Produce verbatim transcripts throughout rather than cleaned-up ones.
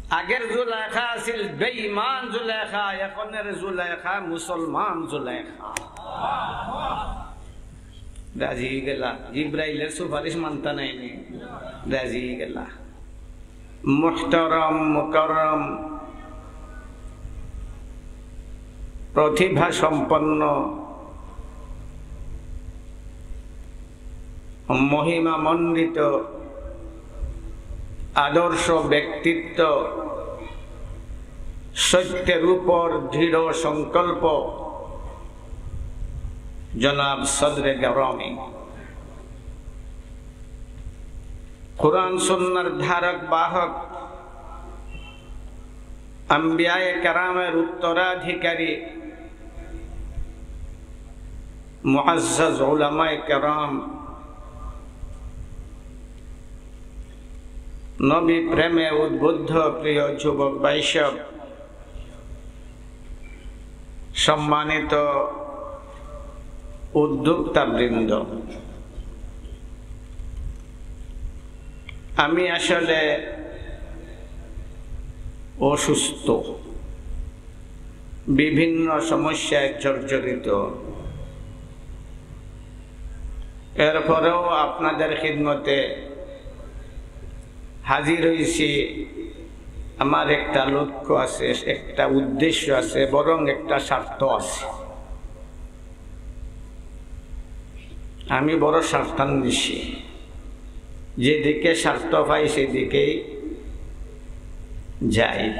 আগের জুলেখা আছিল বেঈমান জুলেখা, এখনের জুলেখা মুসলমান জুলেখা। রাজি গেলা, জিব্রাইলের সুপারিশ মানতা নাইনি, রাজি গেলা। মুহতারাম মুকাররম, প্রতিভা সম্পন্ন, মহিমামণ্ডিত, আদর্শ ব্যক্তিত্ব, সত্যের উপর দৃঢ় সংকল্প, জনাব সদরে গরামি, কোরআন সুন্নাহর ধারক বাহক, আম্বিয়ায়ে কেরামের উত্তরাধিকারী, মুআজ্জাজ উলামায়ে কেরাম, নবী প্রেমে উদ্বুদ্ধ প্রিয় যুবক ভাইসব, সম্মানিত উদ্যোক্তাবৃন্দ, আমি আসলে অসুস্থ, বিভিন্ন সমস্যায় জর্জরিত। এরপরেও আপনাদের খিদমতে হাজির হইছি। আমার একটা লক্ষ্য আছে, একটা উদ্দেশ্য আছে, বরং একটা স্বার্থ আছে। আমি বড় স্বার্থান্বেষী, যেদিকে স্বার্থ পাই সেদিকেই যাই।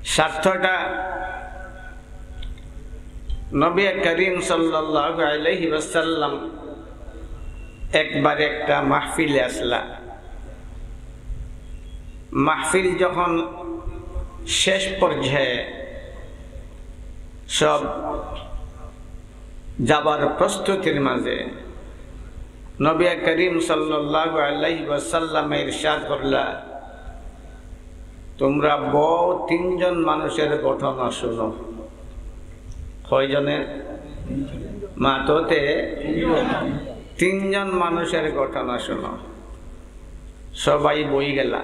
স্বার্থটা নবী করিম সাল্লাল্লাহু আলাইহি ওয়াসাল্লাম একবার একটা মাহফিলে আসলা। মাহফিল যখন শেষ পর্যায়ে, সব যাবার প্রস্তুতির মাঝে, নবী করিম সাল্লাল্লাহু আলাইহি ওয়াসাল্লাম ইরশাদ করলা, "তোমরা বউ তিনজন মানুষের ঘটনা শুনো।" কয়জনের? মাততে তিনজন মানুষের ঘটনা শুনো। সবাই বই গেলা।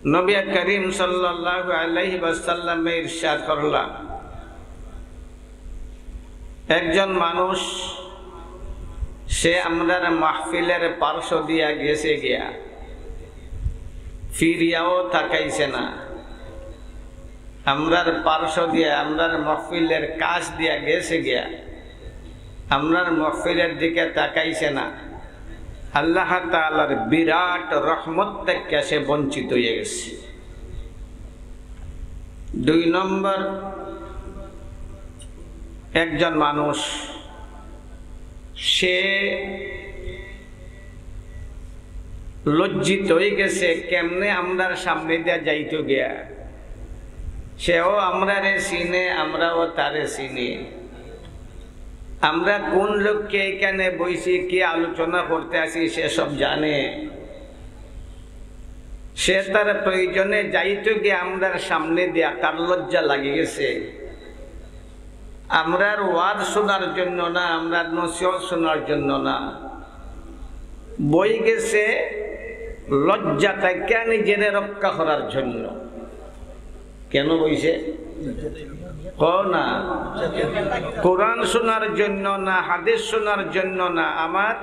নবী করিম সাল্লাল্লাহু আলাইহি ওয়াসাল্লামে ইরশাদ করলা, একজন মানুষ, সে আমরার মাহফিলের পার্শ্ব দিয়া গেছে গিয়া, ফিরিয়াও তাকাইছে না। আমরার পার্শ্ব দিয়া, আমরার মাহফিলের কাছ দিয়া গেছে গিয়া, আমরার মাহফিলের দিকে তাকাইছে না। আল্লাহ তাআলার বিরাট রহমত থেকে সে বঞ্চিত হয়ে গেছে। দুই নম্বর, একজন মানুষ, সে লজ্জিত হয়ে গেছে, কেমনে আমরার সামনে দিয়া যাইতো গিয়া। সেও আমরারে চিনে, আমরাও তারে চিনি। আমরা কোন লক্ষ্যে এখানে বইছি, কি আলোচনা করতে আসি, সে সব জানে। সে তার প্রয়োজনে যাইতো গিয়া আমরার সামনে দিয়া, তার লজ্জা লাগি গেছে। আমরার ওয়াজ শোনার জন্য না, আমরার নসিহত শোনার জন্য না, বই গেছে লজ্জা থেকে নিজেরে রক্ষা করার জন্য। কেন বইছে? কও না। কোরআন শোনার জন্য না, হাদিস শোনার জন্য না, আমার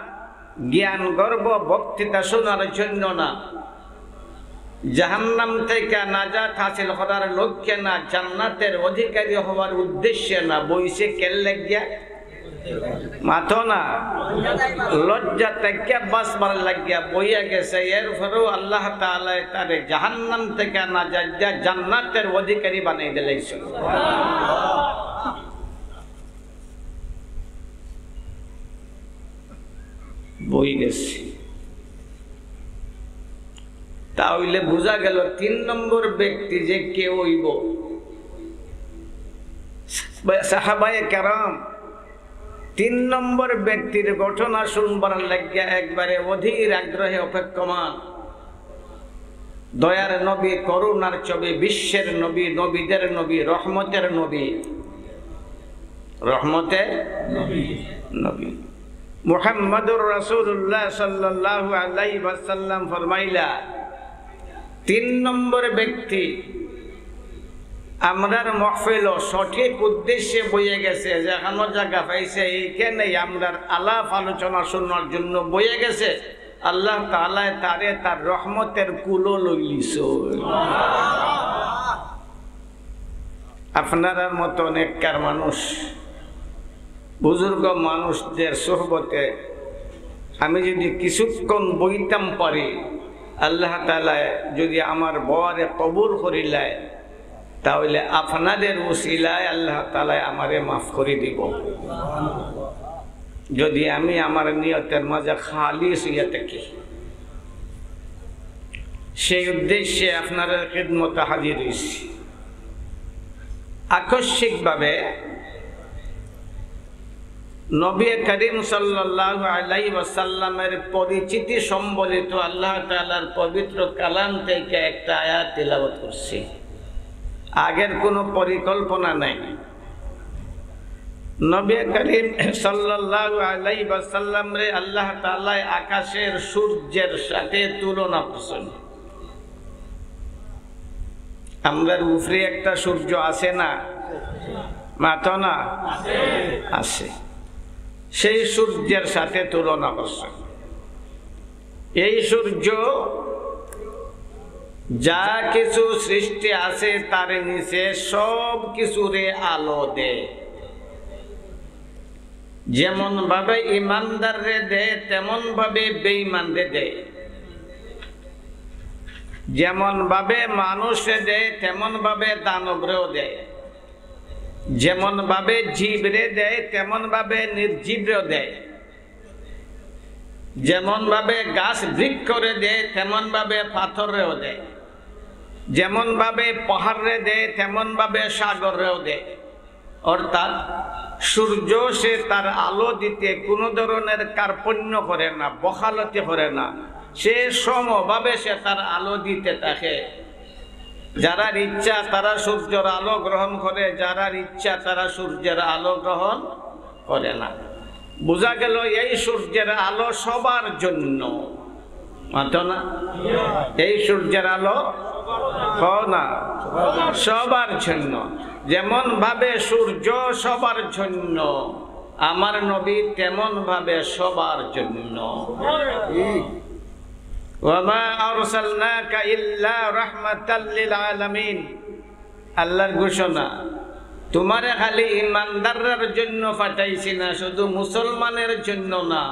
জ্ঞান গর্ব বক্তৃতা শোনার জন্য না, জাহান্নাম থেকে নাজাত হাসিল করার লক্ষ্যে না, জান্নাতের অধিকারী হওয়ার উদ্দেশ্যে না, বইছে কেন লাগিয়া? মাতো না। লজ্জা থেকে বাঁচবার লাগিয়া বইয়া গেছে। এরপরেও আল্লাহ তাআলায় তারে জাহান্নাম থেকে নাজাত দিয়া জান্নাতের অধিকারী বানাই দিলাইছে। বই গেছে। তা হইলে বুঝা গেল তিন নম্বর ব্যক্তি যে কে হইব। সাহাবায়ে কেরাম তিন নম্বর ব্যক্তির ঘটনা শুনবার লাগিয়া একবারে অধীর আগ্রহে অপেক্ষমান। দয়ার নবী, করুণার ছবি, বিশ্বের নবী, নবীদের নবী, রহমতের নবী, রহমতের নবী। মুহাম্মাদুর রাসূলুল্লাহ সাল্লাল্লাহু আলাইহি ওয়াসাল্লাম ফরমাইলা, তিন নম্বর ব্যক্তি আমরার মহফিলো সঠিক উদ্দেশ্যে বইয়া গেছে, যেখানো জাগা পাইছে, এইখানে আমরার আলাপ আলোচনা শোনার জন্য বইয়া গেছে, আল্লাহ তাআলায় তারে তার রহমতের কুলো লইলিছইন। আপনারার মতো নেককার মানুষ, বুজুর্গ মানুষদের সোহবতে আমি যদি কিছুক্ষণ বইতাম পারি, আল্লাহ তাআলায় যদি আমার বওয়ারে কবুল করিলায়, তাহলে আপনাদের উসিলায় আল্লাহ তাআলায় আমারে মাফ করি দিব, যদি আমি আমার নিয়তের মাঝে খালিস হইয়া থাকি। সেই উদ্দেশ্যে আপনারার খিদমতে হাজির হইছি। আকস্মিকভাবে নবী করিম সাল্লাল্লাহু আলাইহি ওয়াসাল্লামের পরিচিতি সম্বলিত আল্লাহ তাআলার পবিত্র কালাম থেকে একটা আয়াত তিলাওয়াত করছি। আগের কোনো পরিকল্পনা নাই। নবী করিম সাল্লাল্লাহু আলাইহি ওয়াসাল্লামরে আল্লাহ তাআলায় আকাশের সূর্যের সাথে তুলনা করছেন। আমরার উপরে একটা সূর্য আছে না? মাতো না? আছে। সেই সূর্যের সাথে তুলনা করছেন। এই সূর্য যা কিছু সৃষ্টি আছে তার নিচে সব কিছুরে আলো দেয়। যেমন ভাবে ইমানদাররে দেয়, তেমন ভাবে বেঈমানরে দেয়। যেমন ভাবে মানুষরে দেয়, তেমন ভাবে দানবরেও দেয়। যেমন ভাবে জীবরে দেয়, তেমন ভাবে নির্জীবরেও দেয়। যেমন ভাবে গাছ বৃক্ষরে দেয়, তেমন ভাবে পাথররেও দেয়। যেমন ভাবে পাহাড়রে দেয়, তেমন ভাবে সাগররেও দেয়। অর্থাৎ সূর্য সে তার আলো দিতে কোনো ধরনের কার্পণ্য করে না, বখালতি করে না, সে সমভাবে সে তার আলো দিতে থাকে। যারার ইচ্ছা তারা সূর্যের আলো গ্রহণ করে, যারার ইচ্ছা তারা সূর্যের আলো গ্রহণ করে না। বোঝা গেল এই সূর্যের আলো সবার জন্য। মাতো না? এই সূর্যের আলো, কও না, সবার জন্য। যেমন ভাবে সূর্য সবার জন্য, আমার নবী তেমন ভাবে সবার জন্য। ওয়া মা আরসালনাকা ইল্লা রাহমাতাল লিল আলামিন। আল্লাহর ঘোষণা, তোমারে খালি ইমানদাররার জন্য পাঠাইছি না, শুধু মুসলমানের জন্য না,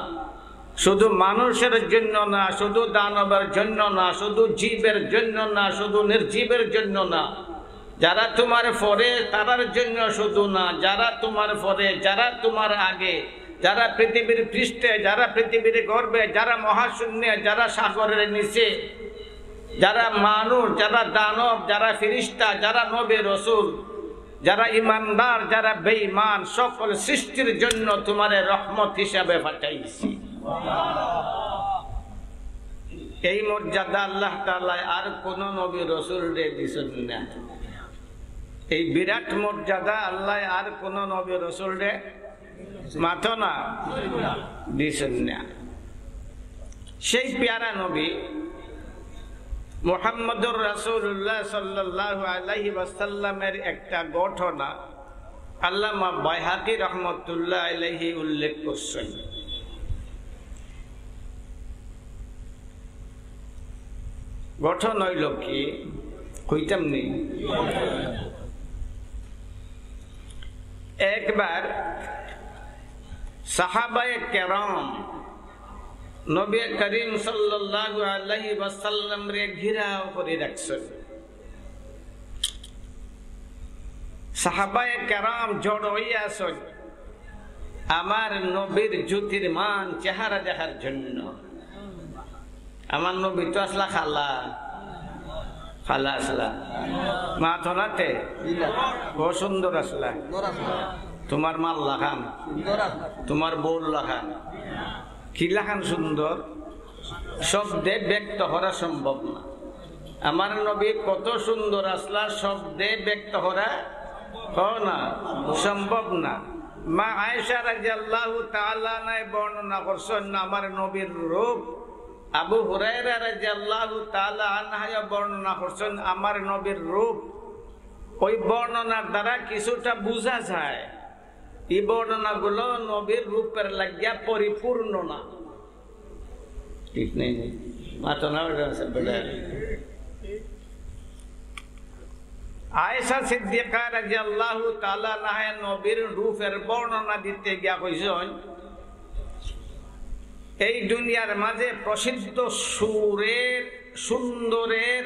শুধু মানুষের জন্য না, শুধু দানবের জন্য না, শুধু জীবের জন্য না, শুধু নির্জীবের জন্য না। যারা তোমার পরে তারার জন্য শুধু না, যারা তোমার পরে, যারা তোমার আগে, যারা পৃথিবীর পৃষ্ঠে, যারা পৃথিবীর গর্ভে, যারা মহাশূন্যে, যারা সাগরের নিচে, যারা মানুষ, যারা দানব, যারা ফিরিস্তা, যারা নবী রসুল, যারা ইমানদার, যারা বেঈমান, সকল সৃষ্টির জন্য তোমারে রহমত হিসাবে পাঠাইছি। এই মর্যাদা আল্লাহ তাআলায় আর কোন নবী রসুলরে দিছইন না। এই বিরাট মর্যাদা আল্লাহ আর কোন নবী রসুলরে, মাতো না, দিছইন না। সেই পেয়ারা নবী মুহাম্মদুর রাসূলুল্লাহ সাল্লাল্লাহু আলাইহি ওয়াসাল্লামের একটা ঘটনা আল্লামা বাইহাকী রহমতুল্লাহ আলাইহি উল্লেখ করছেন। ঘটনা অইল কি, কইতাম নি? একবার সাহাবায়ে কেরাম নবী করিম সাল্লাল্লাহু আলাইহি ওয়াসাল্লামরে ঘিরাও করি রাখছেন। সাহাবায়ে কেরাম জড়ো হইয়া আছেন আমার নবীর জ্যোতির্মান চেহারা দেখার জন্য। আমার নবী তো আছলা কালা, কালা আছলা, মাতো না তে, বড় সুন্দর আছলা। তোমার মার লাখান, তোমার বউর লাখান, কি লাখান সুন্দর, শব্দে ব্যক্ত করা সম্ভব না। আমার নবী কত সুন্দর আছলা, শব্দে ব্যক্ত করা, কও না, সম্ভব না। মা আয়েশা রাদিয়াল্লাহু তাআলা আনহায় বর্ণনা করছেন আমার নবীর রূপ, আবু হুরায়রা রাদিয়াল্লাহু তাআলা আনহায় বর্ণনা করছেন আমার নবীর রূপ। ওই বর্ণনার দ্বারা কিছুটা বুঝা যায়, এই বর্ণনাগুলো নবীর রূপের লাগিয়া পরিপূর্ণ না। ঠিক নেই? মাথা না উঠে আছে বেটা। আয়েশা সিদ্দিকা রাদিয়াল্লাহু তাআলা আনহায় নবীর রূপের বর্ণনা দিতে গিয়া কইছেন, এই দুনিয়ার মাঝে প্রসিদ্ধ সুরের, সুন্দরের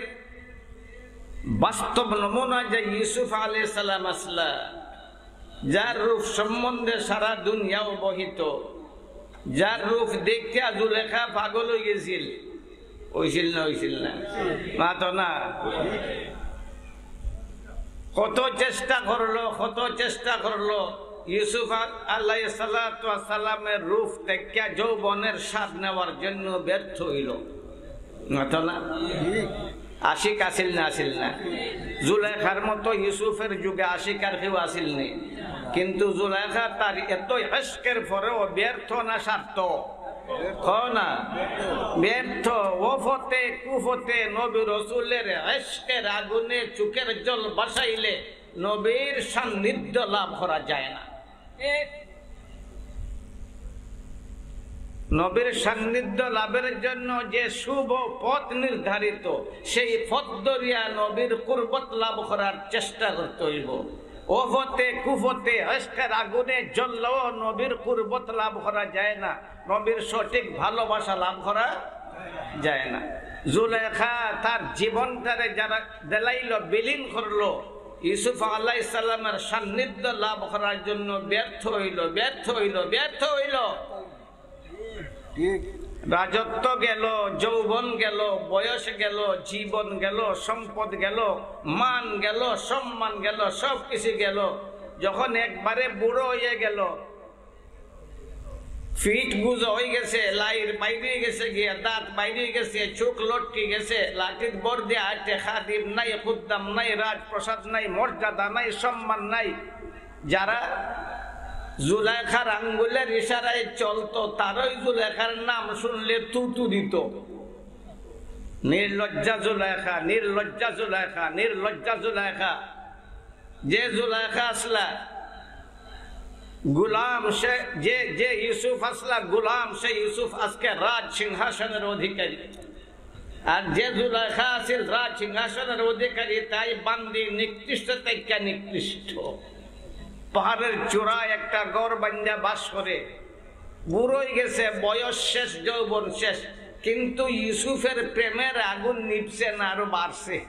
বাস্তব নমুনা যে ইউসুফ আলাইহিস সালাম আছলা, যার রূপ সম্বন্ধে সারা দুনিয়া অবহিত, যার রূপ দেখিয়া জুলেখা পাগল হয়ে গেছিল। হইছিল না, হইছিল না? মাতো না। কত চেষ্টা করলো, কত চেষ্টা করলো, ইউসুফ আ-, আলাইহিস সালাতু ওয়াস সালামের রূপ দেখিয়া যৌবনের স্বাদ নেওয়ার জন্য ব্যর্থ হইল। মাতো না? আশিক আছিল না, আছিল না? জুলেখার মতো ইউসুফের যুগে আশিক আর কেউ আছিল নি? কিন্তু জুলেখা তার এত ইশকের পরেও ব্যর্থ না সার্থক? কও না, ব্যর্থ। ও ফতে কুফতে নবী রসুলের ইশকের আগুনে চোখের জল ভাসাইলে নবীর সান্নিধ্য লাভ করা যায় না। নবীর সান্নিধ্য লাভের জন্য যে শুভ পথ নির্ধারিত, সেই পথ ধরিয়া নবীর কুরবত লাভ করার চেষ্টা করতে হইব। ও ফতে কুফতে ইশকের আগুনে জ্বললেও নবীর কুরবত লাভ করা যায় না, নবীর সঠিক ভালোবাসা লাভ করা যায় না। জুলেখা তার জীবনটারে যারা দিলাইল, বিলীন করলো, ইউসুফ আলাইহিস সালামের সান্নিধ্য লাভ করার জন্য ব্যর্থ হইল, ব্যর্থ হইল, ব্যর্থ হইল। ঠিক। রাজত্ব গেল, যৌবন গেল, বয়স গেল, জীবন গেল, সম্পদ গেল, মান গেল, সম্মান গেল, সব কিছু গেল। যখন একবারে বুড়ো হয়ে গেল, ফিট গুজো হয়ে গেছে, লাইর বাইরে গেছে গিয়া, দাঁত বাইরে গেছে, চোখ লটকি গেছে, লাঠির বর দিয়ে আটে, খাদিম নাই, খুদ্দাম নাই, রাজপ্রাসাদ নাই, মর্যাদা নাই, সম্মান নাই। যারা জুলেখার আঙ্গুলের ইশারায় চলতো, তারাই জুলেখার নাম শুনলে তুতু দিত। নির্লজ্জা জুলেখা, নির্লজ্জা জুলেখা, নির্লজ্জা জুলেখা। যে জুলেখা আছলা গুলাম, সে যে, যে ইউসুফ আছলা গুলাম, সে ইউসুফ আজকে রাজ সিংহাসনের অধিকারী। আর যে জুলেখা আছিল রাজ সিংহাসনের অধিকারী, তাই বান্দি নিকৃষ্ট থেকে নিকৃষ্ট। পাহাড়ের চূড়ায় একটা ঘর বান্দিয়া বাস করে। বুড়োই গেছে, বয়স শেষ, যৌবন শেষ, কিন্তু ইউসুফের প্রেমের আগুন নিভছে না, আরো বাড়ছে।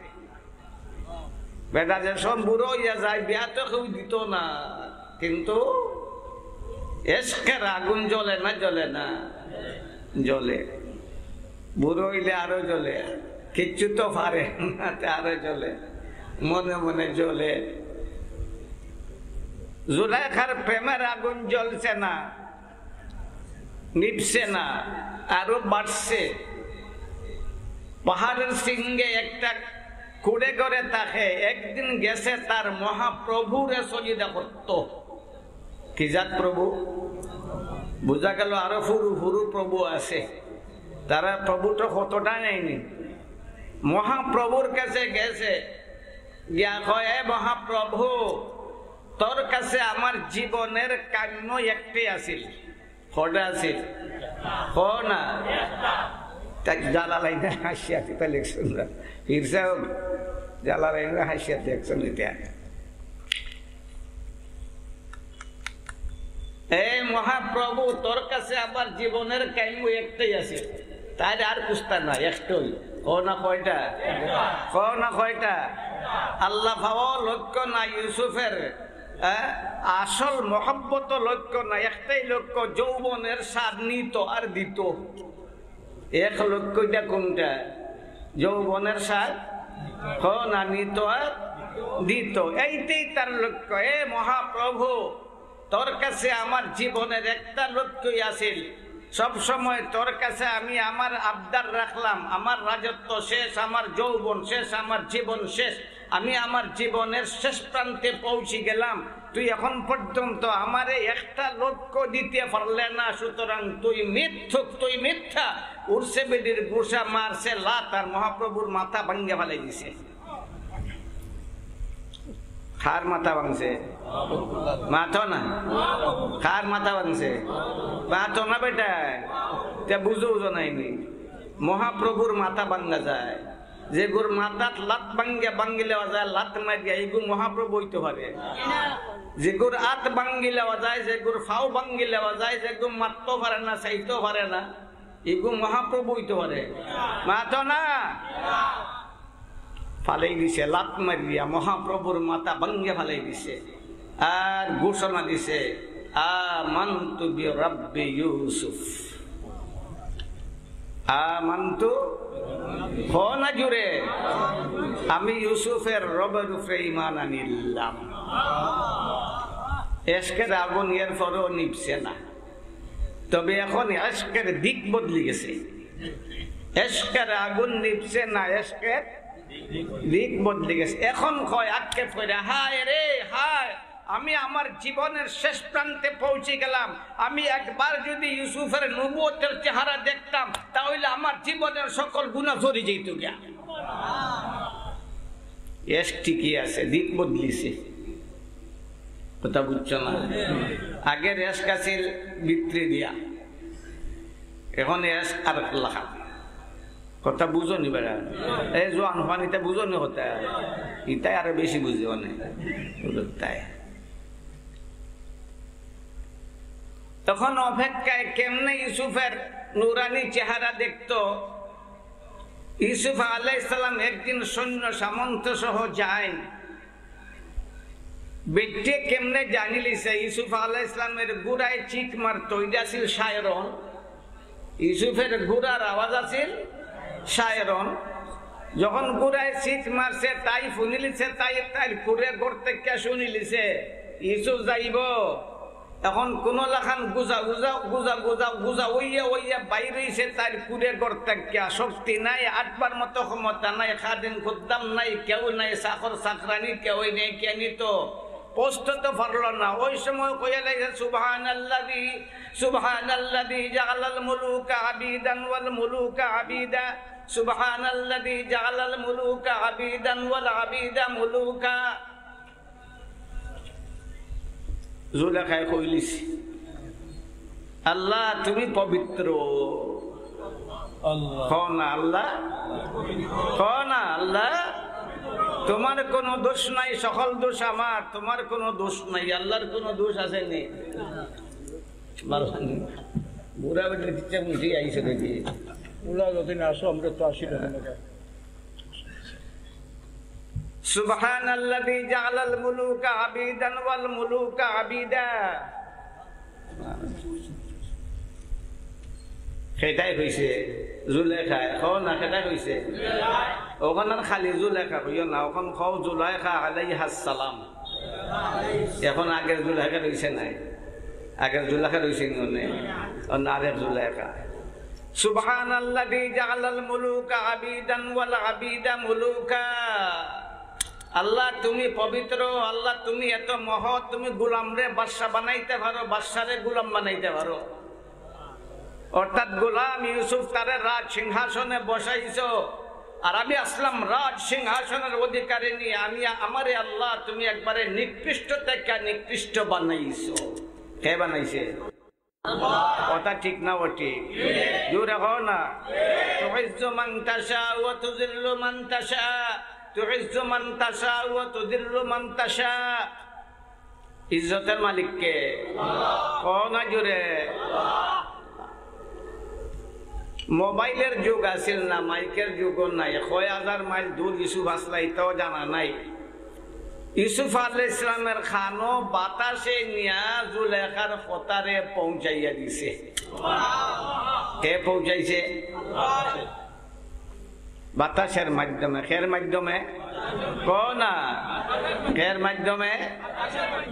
বেটা যে সব বুড়ো হইয়া যায়, বিয়া তো কেউ দিত না, কিন্তু এশকের আগুন জ্বলে না, জ্বলে না? জ্বলে। বুড়ো হইলে আরো জ্বলে, কিচ্ছু তো পারে না, তে আরো জ্বলে, মনে মনে জ্বলে। জুলেখার প্রেমের আগুন জ্বলছে না, নিভছে না, আরো বাড়ছে। পাহাড়ের সিঙ্গে একটা কুঁড়ে ঘরে থাকে, একদিন গেছে তার মহাপ্রভুরে সজদা করত। কি জাত প্রভু? বুঝা গেল আরো ফুরু ফুরু প্রভু আছে, তারা প্রভু তো কতটা নেয়নি। মহাপ্রভুর কাছে গেছে, গিয়া কয়, "এ মহাপ্রভু, তোর কাছে আমার জীবনের কাম্য একটাই আছিল।" কটা আছিল? ক না। তাই জালালাইনে হাসিয়া কিতা লেখছইন না? পীর সাহেব জালালাইনে হাসিয়া লেখছইন ইটা। "এ মহাপ্রভু, তোর কাছে আমার জীবনের কাম্য একটাই আছে।" তাইলে আর কুস্তা না, একটাই। ক না কয়টা? ক না কয়টা? আল্লাহ পাওয়া লক্ষ্য না ইউসুফের, হ্যাঁ? আসল মহব্বত লক্ষ্য না, একটাই লক্ষ্য, যৌবনের স্বাদ নিত আর দিত। এক লক্ষ্যটা কোনটা? যৌবনের স্বাদ, হ না, নিত আর দিত, এইটাই তার লক্ষ্য। এ মহাপ্রভু, তোর কাছে আমার জীবনের একটা লক্ষ্যই আছিল, সব সময় তোর কাছে আমি আমার আবদার রাখলাম, আমার রাজত্ব শেষ, আমার যৌবন শেষ, আমার জীবন শেষ, আমি আমার জীবনের শেষ প্রান্তে পৌঁছে গেলাম। তুই এখন পর্যন্ত আমারে একটা লক্ষ্য দিতে পারলে না, সুতরাং তুই মিথ্যুক, তুই মিথ্যা।" উঠছে বেটির গুসা, মারছে লাত, আর মহাপ্রভুর মাথা ভাঙ্গিয়া ফালাই দিছে। কার মাথা ভাঙছে? মাতো না। কার মাথা ভাঙছে? মাতো না বেটা। তে বুঝো, বুঝো নাইনি। মহাপ্রভুর মাথা ভাঙ্গা যায়। যেগুর মাথাত লাত ভাঙ্গিয়া, ভাঙ্গিলে যায়, লাত মারিয়া, ইগু মহাপ্রভু অইতে পারে। যেগুর আত ভাঙ্গিলে যায়, যেগুর পাও ভাঙ্গিলে যায়, যেগু মাততো পারে না, চাইতো পারে না, ইগু মহাপ্রভু অইতে পারে। মাতো না। ফালাই দিছে, লাত মারিয়া মহাপ্রভুর মাথা ভাঙ্গিয়া ফালাই দিছে। আর ঘোষণা দিছে, "আমানতু বিরাব্বি ইউসুফ।" আমানতু, কও না জুরে, "আমি ইউসুফের রবের উপরে ঈমান আনিলাম।" এশকের আগুন এর পরেও নিভছে না, তবে এখন এশকের দিক বদলি গেছে। এশকের আগুন নিভছে না, এশকের দিক বদলি গেছে। এখন কয়, আক্ষেপ করে, "হায় রে হায়, আমি আমার জীবনের শেষ প্রান্তে পৌঁছে গেলাম। আমি একবার যদি ইউসুফের নবুয়তের চেহারা দেখতাম, তাহলে আমার জীবনের সকল গুনাহ ঝরি যেত গিয়া।" এশক ঠিকই আছে, দিক বদলিছে। কথা বুঝছো না? আগের এশক আছিল ভিতরে দিয়া, এখন এশক আর লাখান। কথা বুঝো নি বেটা? এই জোয়ান ফানিতে বুঝো নি কথা? ইতায় আরো বেশি বুঝে অনে। তাই তখন অপেক্ষায় কেমনে ইউসুফের নুরানি চেহারা দেখতো। ইউসুফ আলাইহিস সালাম একদিন সৈন্য সামন্ত সহ যাইন। বেটিয়ে কেমনে জানিলিছে, ইউসুফ আলাইহিস সালামের ঘোড়ায় চিক মারতো, ইটা আছিল শায়রন। ইউসুফের ঘোড়ার আওয়াজ আছিল শায়রন। যখন ঘোড়ায় চিক মারছে, তাই হুনিলিছে, তাই তাইর খুরে ঘর থাকিয়া হুনিলিছে, ইউসুফ যাইবো। এখন কুনু লাখান গুজা গুজা গুজা গুজা গুজা অইয়া অইয়া বাইর অইছে তাইর খুরে ঘর থাকিয়া। শক্তি নাই, আটবার মতো ক্ষমতা নাই, খাদিম খুদ্দাম নাই, কেউ নাই, চাকর চাকরানি কেউ নাই, কেনি তো পৌঁছতে তো পারলো না। ওই সময় কইয়া লাইছে, "সুবহানাল্লাযী, সুবহানাল্লাযী জাআলাল মুলুকা আবিদান ওয়াল মুলুকা আবিদা, সুবহানাল্লাযী জাআলাল মুলুকা আবিদান ওয়াল আবিদা মুলুকা।" জুলেখায় কইলিছে, "আল্লাহ, তুমি পবিত্র।" আল্লাহ। কও না, "আল্লাহ।" কও না, "আল্লাহ, তোমার কোনো দোষ নাই, সকল দোষ আমার, তোমার কোনো দোষ নাই।" আল্লাহর কোনো দোষ আছে নি? ভালা নি? বুড়া বেটার কিচ্ছা বুঝি আইছে দেখি। ওলা যতদিন আসো, আমরা তো আসি না। সুবহানাল্লাযী জাআলাল মুলুকা আবিদান ওয়াল মুলুকা আবিদা। কেটায় কইছে? জুলেখায়। কও না, কেটায় কইছে? অখন আর খালি জুলেখা কইও না, অখন কও জুলেখা আলাইহাস সালাম। অখন আগের জুলেখা রইছে নাই? আগের জুলেখা রইছে নি অনে? অনে আরেক জুলেখা। সুবহানাল্লাযী জাআলাল মুলুকা আবিদান ওয়াল আবিদা মুলুকা। আল্লাহ, তুমি পবিত্র, আল্লাহ, তুমি এত মহৎ, তুমি গোলামরে বাদশা বানাইতে পারো, বাদশারে গোলাম বানাইতে পারো। অর্থাৎ গোলাম ইউসুফ তারে রাজ সিংহাসনে বসাইছো, আর আমি আসলাম রাজ সিংহাসনের অধিকারিণী। আমি, আমারে আল্লাহ, তুমি একবারে নিকৃষ্ট থেকে নিকৃষ্ট বানাইছো। কে বানাইছে? কথা ঠিক না ও ঠিক? জোরে কও না। তুইজ্জু মান তাশা ওয়া তুযিল্লু মান তাশা, তুইজ্জু মান তাশা ওয়া তুযিল্লু মান তাশা। ইজ্জতের মালিক কে? কও না জোরে। মোবাইলের যুগ আছিল না, মাইকের যুগও নাই। কয় হাজার মাইল দূর ইউসুফ আছলা, ইতাও জানা নাই। ইউসুফ আলাইহিস সালামের কানো বাতাসে নিয়া জুলেখার কথারে পৌঁছাইয়া দিছে। কে পৌঁছাইছে? বাতাসের মাধ্যমে। কের মাধ্যমে? কও না। কের মাধ্যমে?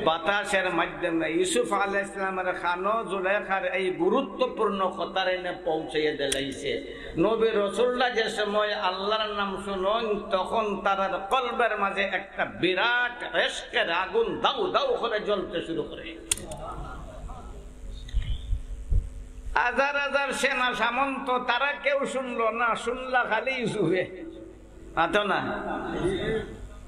বাতাসের মাধ্যমে। ইউসুফ আলাইহিস সালামের কানো জুলেখার এই গুরুত্বপূর্ণ কথারে এনে পৌঁছাইয়া দিলাইছে। নবী রসুলরা যে সময় আল্লাহর নাম শুনইন, তখন তারার কলবের মাঝে একটা বিরাট ইশকের আগুন দাউ দাউ করে জ্বলতে শুরু করে। হাজার হাজার সেনা সামন্ত, তারা কেউ শুনলো না, শুনলা খালি ইউসুফে। মাতো না।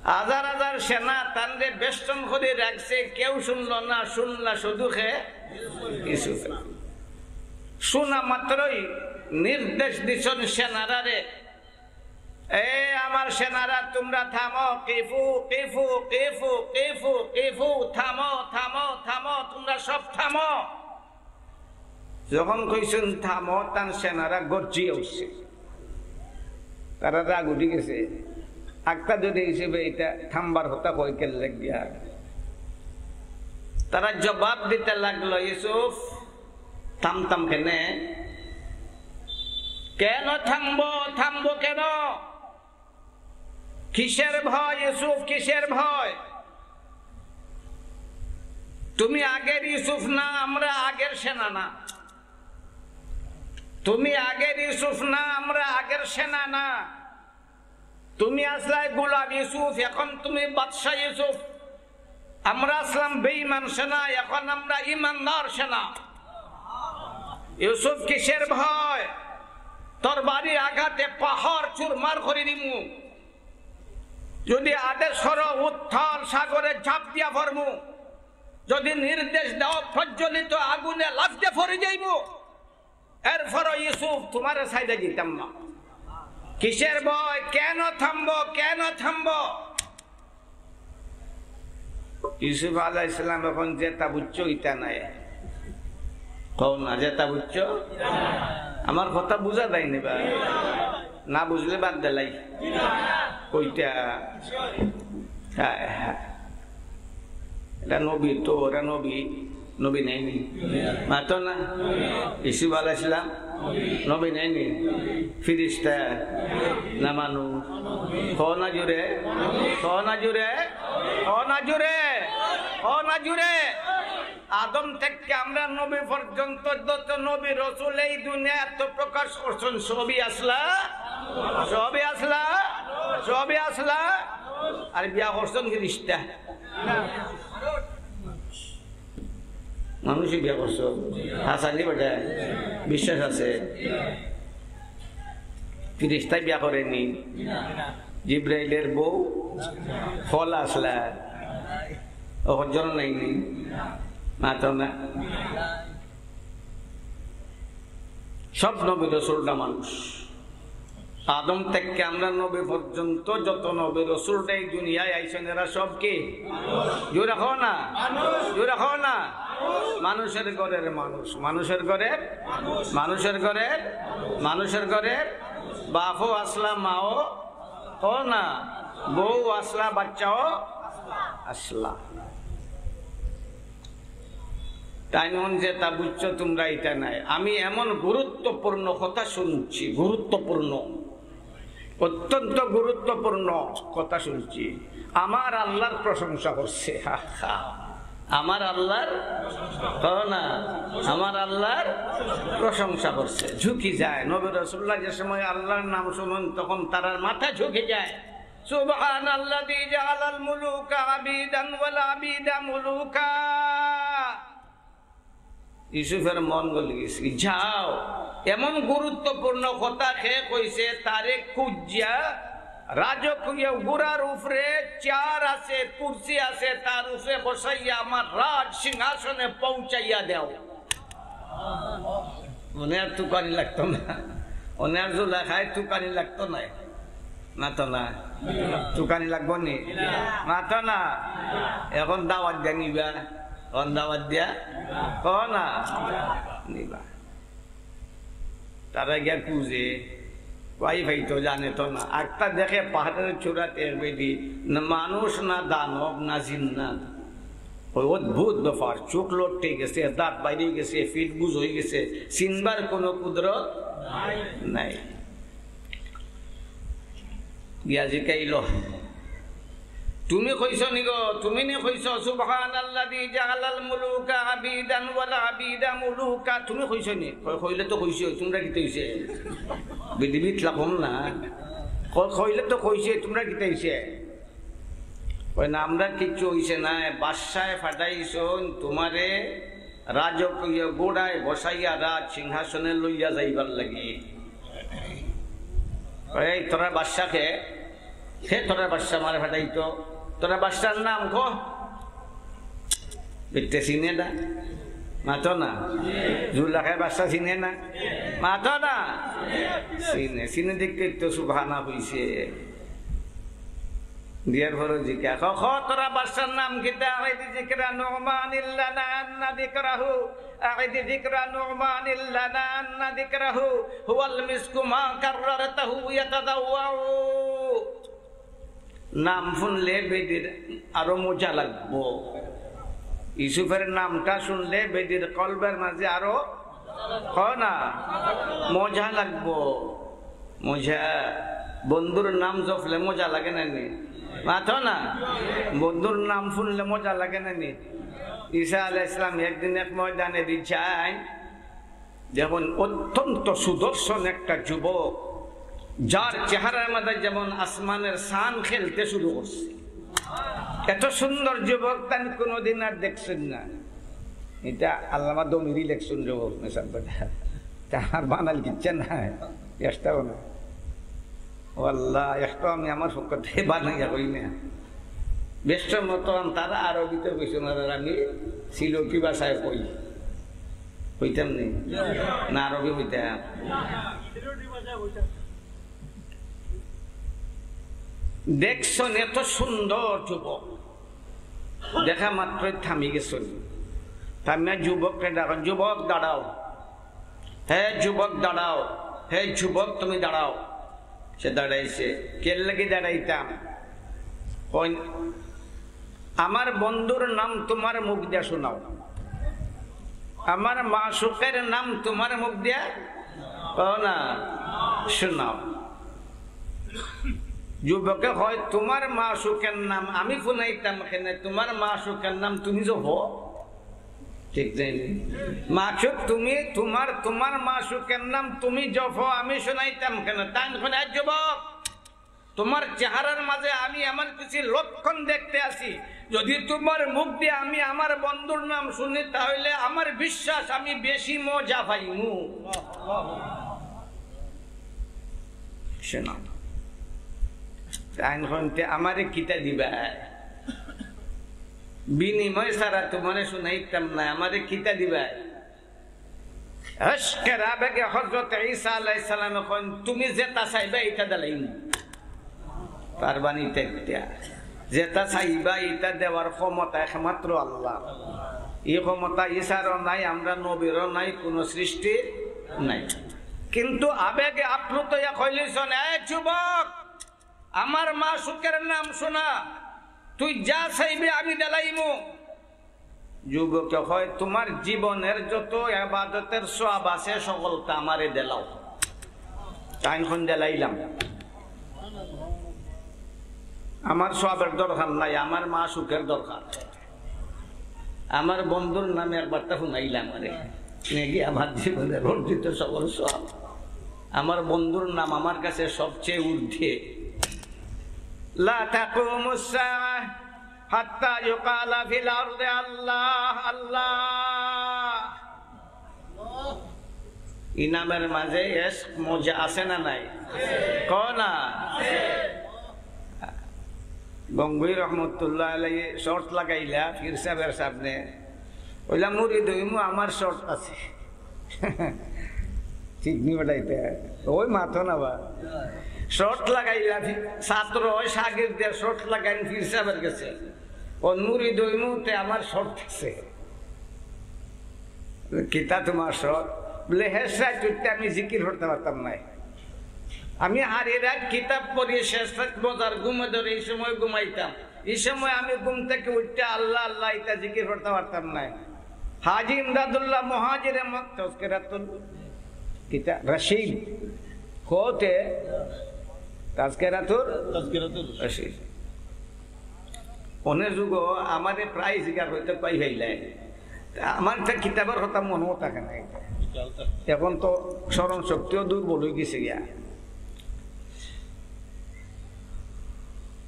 হাজার হাজার সেনা তানরে বেষ্টন করি রাখছে, কেউ শুনলো না, শুনলা শুধু কে? ইউসুফে। শোনা মাত্রই নির্দেশ দিছইন সেনারারে, "এ আমার সেনারা, তোমরা থামো, কিফু, কিফু, কিফু, কিফু, কিফু, থামো, থামো, থামো, তোমরা সব থামো।" যখন কইছইন থামো, তান সেনারা গর্জিয়া উঠছে। তারা রাগ উঠি গেছে। আক্তা যদি হিসেবে এটা থামবার কথা কয় কেন লাগিয়া? তারা জবাব দিতে লাগলো, "ইউসুফ, থামতাম কেনে? কেন থামবো? থামবো কেন? কিসের ভয় ইউসুফ, কিসের ভয়? তুমি আগের ইউসুফ না, আমরা আগের সেনা না। তুমি আগের ইউসুফ না, আমরা আগের সেনা না। তুমি আসলায় গোলাম ইউসুফ, এখন তুমি বাদশা ইউসুফ। আমরা আসলাম বেঈমান সেনা, এখন আমরা ইমানদার সেনা।" ইউসুফ, কিসের ভয়? তরবারি আঘাতে পাহাড় চুরমার করি দিমু। যদি আদেশ করো, উত্তাল সাগরে ঝাঁপ দিয়া পড়মু। যদি নির্দেশ দাও, প্রজ্বলিত আগুনে লাফ দিয়া পড়ি যাইমু। এরপরও ইউসুফ, তোমারে ছাইড়া যাইতাম না। কিসের ভয়? কেন থামবো? কেন থামবো? ইউসুফ আলাইহিস সালাম এখন যেটা বুঝছো, ইটা নায়। কও না, যেটা বুঝছো? আমার কথা বুঝা যায়নি বা? না বুঝলে বাদ দিলাই। কইটা? হায় হায়। এরা নবী তো, এরা নবী, নবী নায়নি? মাতো না? ইউসুফ আলাইহিস সালাম নবী নায়নি? ফিরিস্তা না মানুষ? কও না জুরে, কও না জুরে, কও না জুরে, কও না জুরে। আদম থেকে আমরা নবী পর্যন্ত যত নবী রসুল এই দুনিয়াত প্রকাশ করছইন, সবই আসলা, সবই আসলা, সবই আসলা। আর বিয়া করছইন ফিরিস্তা। মানুষই বিয়া করছো? হাছানি বেটা, বিশ্বাস আছে? ফিরিস্তায় বিয়া করেনি। জিব্রাইলের বউ ফল আসলা, অকজন নাইনি। মাতো না। সব নবী রসুলরা মানুষ। আদম থেকে আমরা নবী পর্যন্ত যত নবী রসুলরা এই দুনিয়ায় আইছইন, এরা সব কি? জোরে কও না, জোরে কও না। মানুষের ঘরের মানুষ, মানুষের ঘরের, মানুষের ঘরের, মানুষের ঘরের। বাপও আসলা, মাও, কও না, বউ আসলা, বাচ্চাও আসলা। তাইন যেটা বুঝছো তোমরা, ইটা নায়। আমি এমন গুরুত্বপূর্ণ কথা শুনছি, গুরুত্বপূর্ণ, অত্যন্ত গুরুত্বপূর্ণ কথা শুনছি। আমার আল্লাহর প্রশংসা করছে। হা, হা। আমার আল্লাহর, কও না, আমার আল্লাহর প্রশংসা করছে। ঝুঁকি যায়। নবী রাসূলুল্লাহ যে সময় আল্লাহর নাম শুনইন, তখন তারার মাথা ঝুঁকে যায়। সুবহানাল্লাযী জাআলাল মুলুকা আবিদান ওয়াল আবিদা মুলুকা। ইউসুফের মন গলি গেছে। যাও, এমন গুরুত্বপূর্ণ কথা কে কইছে, তারে খুঁজিয়া রাজকীয় ঘোড়ার উপরে চেয়ার আছে, কুরসি আছে, তার উপরে বসাইয়া আমার রাজ সিংহাসনে পৌঁছাইয়া দেও। অনে আর তুকানি লাগতো না, অনে আর জুলেখায় তুকানি লাগতো না। মাতো না, তুকানি লাগবো নি? মাতো না। এখন দাওয়াত দিয়া নিবা, এখন দাওয়াত দিয়া, কও না, নিবা। তারা গিয়া খুঁজে, পাই পাইতো জানে তো না। একটা দেখে পাহাড়ের চূড়াতে এক বেদি, না মানুষ, না দানব, না জিন্নাত। ওই অদ্ভুত ব্যাপার, চোখ লটকে গেছে, দাঁত বাইরে গেছে, ফিট বুঝ হয়ে গেছে, চিনবার কোনো কুদরত নাই। গিয়া জিকাইল, "তুমি কইছো নি গো? তুমি নি কইছো, 'সুবহানাল্লাযী জাআলাল মুলুকা আবিদান ওয়াল আবিদা মুলুকা'? তুমি কইছো নি?" কয়, "কইলে তো কইছি, তুমরা কিতা অইছে?" বিধিবিধ লাভম না। কয়, "কইলে তো কইছি, তুমরা কিতা অইছে?" কয়, "না, আমরার কিচ্ছু অইছে না, বাদশায় পাঠাইছইন তুমারে রাজকীয় ঘোড়ায় বসাইয়া রাজ সিংহাসনে লইয়া যাইবার লাগি।" কয়, "এই তোরার বাদশা কে? কে তোরার বাদশা আমারে পাঠাইতো? তোরার বাদশার নাম ক।" বেটা চিনে না? মাতো না। জুলেখার বাদশা চিনে না? মাতো না। চিনে, চিনে দেখতে তো সুবহানা কইছে। দিয়ার পরে জিকা, "ক, ক, তোরার বাদশার নাম কিতা?" "أعد ذكر نعمان لنا أن ذكره، أعد ذكر نعمان لنا أن ذكره هو المسك ما كررته يتذوع." নাম হুনলে বেটির আরো মজা লাগবো। ইউসুফের নামটা হুনলে বেটির কলবের মাঝে আরো, ক না, মজা লাগবো। মজা। বন্ধুর নাম জপলে মজা লাগে না নি? মাতো না। বন্ধুর নাম হুনলে মজা লাগে না নি? ঈসা আলাইহিস সালাম একদিন এক ময়দানে বিছায়, যেমন অত্যন্ত সুদর্শন একটা যুবক, যার চেহারার মধ্যে যেমন আসমানের চান খেলতে শুরু করছে। এত সুন্দর যুবক তান কোনোদিন আর দেখছইন না। ইটা আল্লামা দমিরি লেখছইন, যুবক মেসাব বেটা। তা আর বানাইল কিচ্ছা নাই, একটাও না। ও আল্লাহ, একটাও আমি আমার পক্ষ থেকে বানাইয়া কই না। বেশ মতো তারা আরবিতে কইছইন, আর আমি সিলেটি ভাষায় কই। কইতাম নি? না আরবি কইতাম? দেখছইন এত সুন্দর যুবক, দেখা মাত্রই থামি গেছইন। থামিয়া যুবকরে ডাকইন, "যুবক দাঁড়াও, হে যুবক দাঁড়াও, হে যুবক তুমি দাঁড়াও।" সে দাঁড়াইছে। "কের লাগি দাঁড়াইতাম?" কইন, "আমার বন্ধুর নাম তুমার মুখ দিয়া শুনাও, আমার মাশুকের নাম তুমার মুখ দিয়া, ক না, শুনাও।" যুবকে কয়, "তুমার মাশুকের নাম আমি হুনাইতাম কেনে? তুমার মাশুকের নাম তুমি জপো।" ঠিক তাই নি? মাশুক তুমি, তুমার, তুমার মাশুকের নাম তুমি জপো, আমি শুনাইতাম কেনে? তাইন কইন, "এ যুবক, তুমার চেহারার মাঝে আমি এমন কিছু লক্ষণ দেখতে আছি, যদি তুমার মুখ দিয়া আমি আমার বন্ধুর নাম শুনি, তাহলে আমার বিশ্বাস আমি বেশি মজা পাইমু।" শুনো, তাইন কইন, "তে আমারে কিতা দিবায়? বিনিময় ছাড়া তুমারে শুনাইতাম না, আমারে কিতা দিবায়?" ইশকের আবেগে হযরত ঈসা আলাইহিস সালামে কইন, "তুমি যেটা চাইবা, ইটা দিলাইমু।" পারবা নি ইটা দিতা? যেটা চাইবা, ইটা দেওয়ার ক্ষমতা একমাত্র আল্লাহ। এই ক্ষমতা ঈসারও নাই, আমরার নবীরও নাই, কোনো সৃষ্টি নাই। কিন্তু আবেগে আপ্লুত হইয়া কইলিছইন, "এ যুবক, আমার মাশুকের নাম শুনা, তুই যা চাইবি আমি দিলাইমু।" যুবকে কয়, "তুমার জীবনের যত ইবাদতের সওয়াব আছে, সকলতা আমারে দিলাও।" তাইন কইন, "দিলাইলাম, আমার সওয়াবের দরকার নাই, আমার মাশুকের দরকার।" আমার বন্ধুর নামে একবারটা হুনাইলাম, আরে, নেকি আমার জীবনের অর্জিত সকল সওয়াব। আমার বন্ধুর নাম আমার কাছে সবচেয়ে ঊর্ধ্বে। لا تقوم الساعة حتى يقال في الأرض الله الله। ইনামের মাঝে এশক মজা আছে না নাই? ক না। গঙ্গুই রহমতুল্লাহ আলাইহি শর্ত লাগাইলা পীর সাহেবের সামনে, কইলা, "মুরিদ হইমু, আমার শর্ত আছে।" ঠিক নি বেটা ইটা? ওই মাতো না বা। শর্ত লাগাইলা, ছাত্র ওই শাগির্দে শর্ত লাগাইন পীর সাহেবের গেছে, "ও মুরিদ হইমু, তে আমার শর্ত আছে।" "কিতা তুমার শর্ত?" বলে, "শেষ রাইত উঠতে আমি জিকির করতাম পারতাম নায়। আমি হারি রাইত কিতাব পড়ি, শেষ রাইত মজার ঘুমে ধরে, এই সময় ঘুমাইতাম। এই সময় আমি ঘুম থাকি উঠতে আল্লাহ আল্লাহ ইতা জিকির করতাম পারতাম নায়।" হাজী ইমদাদুল্লাহ মুহাজিরে মক-, তজকিরাতুল কিতা রশিদ কইতে, তাজকিরাতুর রশিদ। অনে যুগ আমারে প্রায় জিজ্ঞাসা করতে পাই ভাইলাই। তা আমার তো কিতাবর কথা মনেও থাকে না। এখন তো স্মরণ শক্তিও দুর্বল হয়ে গেছে গিয়া।